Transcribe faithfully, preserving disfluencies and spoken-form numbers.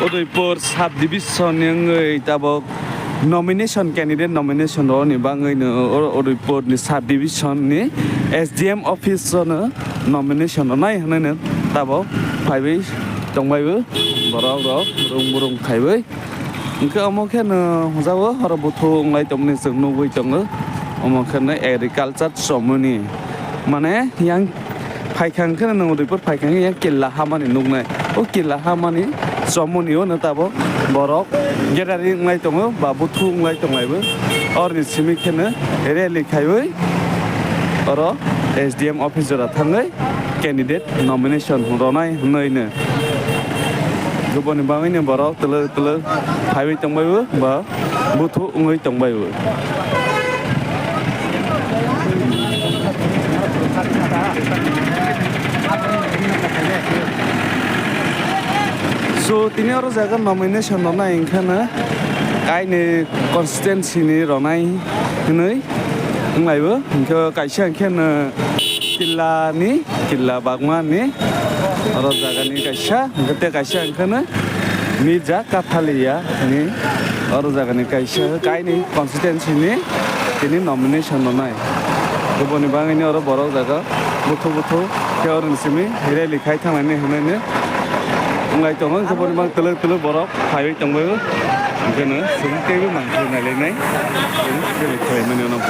Udaipur sub division ni wngwi tabok nomination, candidate nomination rokni bagwi no o Udaipur ni sub division ni S D M office o no nomination rwnai hwnwi no tabok phaiwi tongbaio borok rok rung burung khaiwi. Hwnkhe omo khe no hwnjago oro buthu wnglai tongmani chwng nugwi tongo. Omo khe no agriculture chomoni, mane yang phaikha hwnkhe no nwng Udaipur phaikha hwnkhe yang killa hamani nuknai. O killa hamani chomoni o no tabok borok gathering wnglai tongo ba buthu wnglai tonglaibo. Oroni simi khe no rally khaiwi oro S D M office jora thangwi candidate nomination rwnai hwnwi no. Juboni bagwi no borok twlwk twlwk phaiwi tongbaio ba buthu wngwi tongbaio. So tini oro jaga nomination rwnai hwnkhe no kaini constituency ni rwnai hwnwi wnglaio, hwnkhe kaisa hwnkhe no killa ni, killa bagma ni oro jaga ni kaisa, hwnkhe tei kaisa hwnkhe no Mirza Kathaliya ni oro jaga ni kaisa kaini constituency ni tini nomination rwnai. Boni bagwi ni oro borok jaga buthu buthu khe oro ni simi rally khai thanglai nai hwnwi no wnglai tongo, hwnkhe boni bagwi twlwk twlwk borok phaiwi tongbaio. Hwnkhe no chwng teibo mangkhwlwi nailainai, chwng teibo khlaimani uanw.